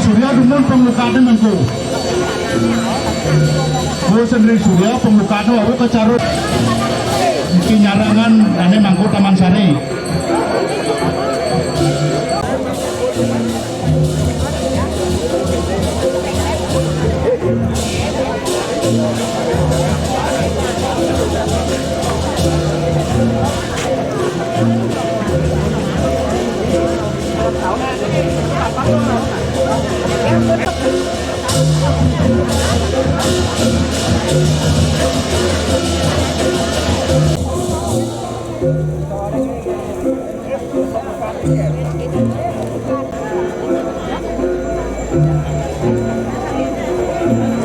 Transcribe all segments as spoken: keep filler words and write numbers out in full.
Surya dumun panglukané mangko. Bosen ring Surya panglukané wau kacarut. Iki nyarangan ané mangko Taman Sari.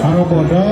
Karo padha.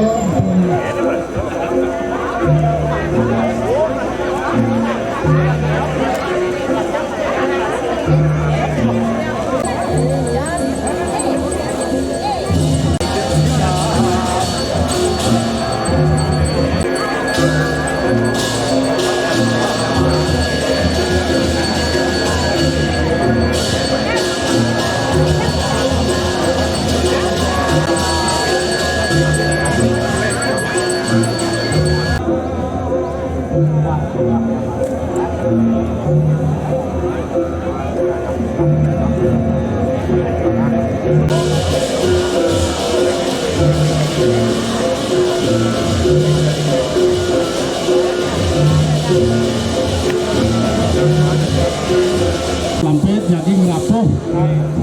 Lampit jadi nglabuh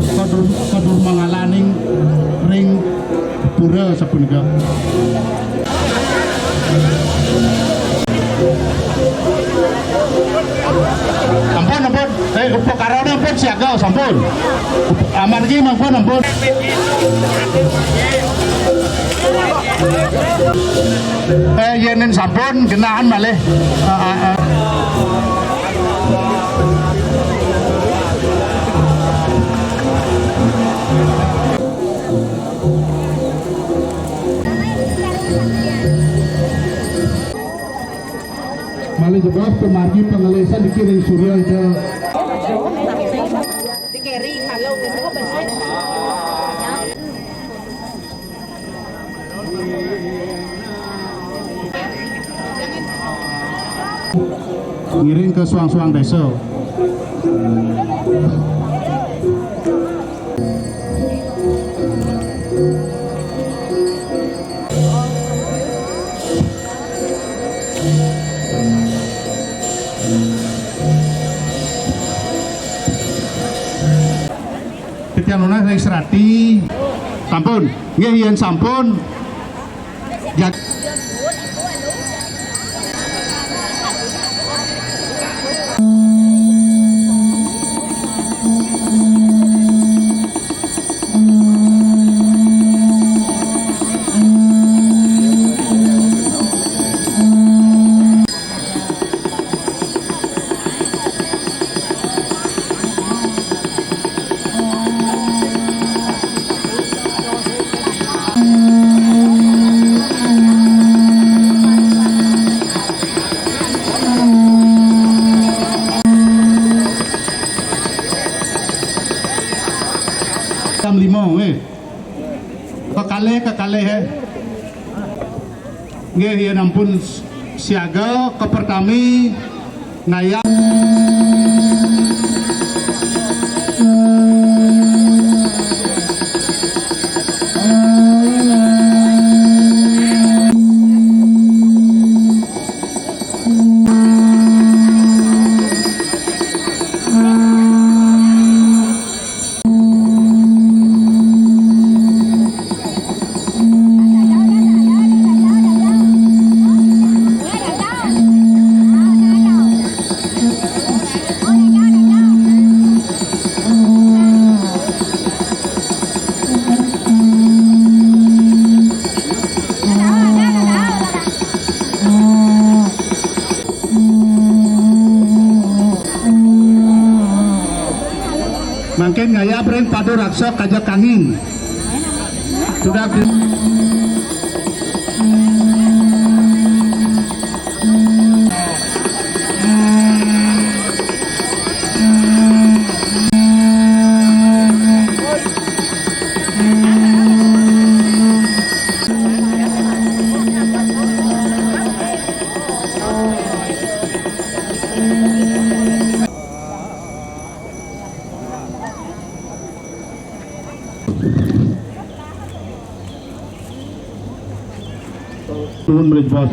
kedur, kedur mangalaning ring pura sapunika. Ampun, ampun. Eh, upakarane ampun siaga, sampun. Amargi mangkon ampun. Eh, yen sampun genaan malih. Eh, eh, eh. Malih jebos pamargi pangelesan dikiring surya ida. Ngiring ke suang-suang desa. Titiang nunas ring serati. Sampun. Nggih, yen sampun. Jag- Jam lima, eh. Kekalih, kekalih, eh. Nggih, yen ampun siaga, kepertami ngayab. Mangkin ngayab ring Padu Raksa Kaja Kangin. Sudah di- Nuwun mriki, Bos.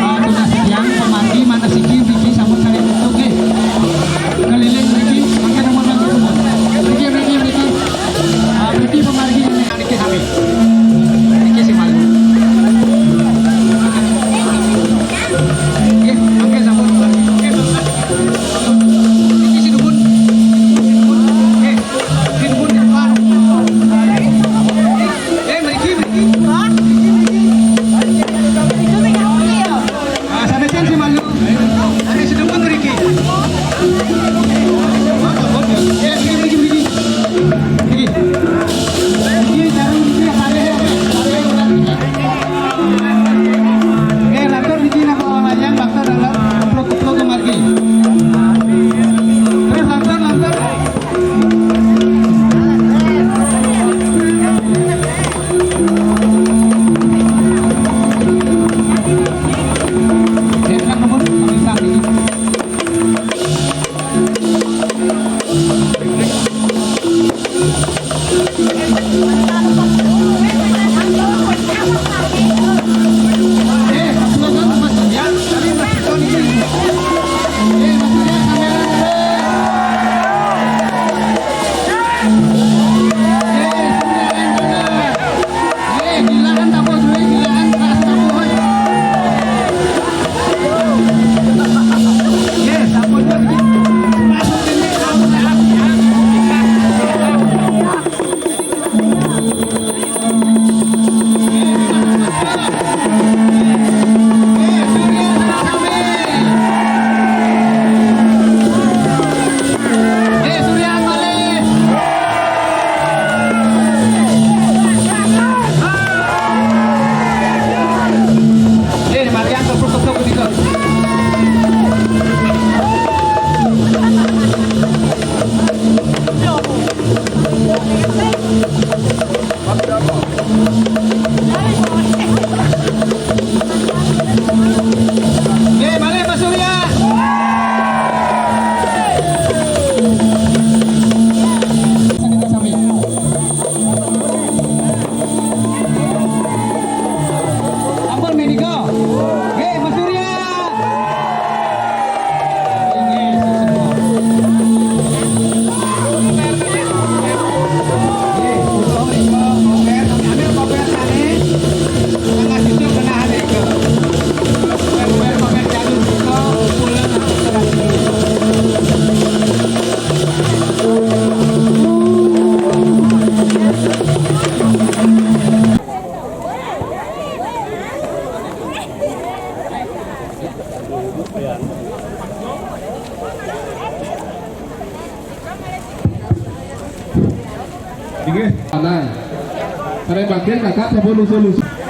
Ah, tunas tiang pamargi mana siki mriki sampun saling tutup, nggih. Keliling mriki, mangke nomor lagi nomor. Mriki, mriki, mriki. Ah, mriki pamargi niki sami. Niki sing malu. Nggih, mangke sampun. Nggih, mangke. Niki si dumun. Nggih, si dumun di depan. Eh, mriki, mriki. Hah? Mriki, mriki. Ah, sanesipun si malu. Ada sedukun mriki. Eh, mriki, mriki, mriki. Mriki. Mriki, taruh mriki, ada, ada, ada. Eh, lantur mriki napa wayang bakto dalam keplok-keplok margi. Terus lantur, lantur. Eh, Marian, keplok-keplok begitu. Nggih, malih Mas Surya. Ampun, Medico. Nggih, Mas Surya. Inggih, tenang. Sare bagian kakak sampun usul-usul.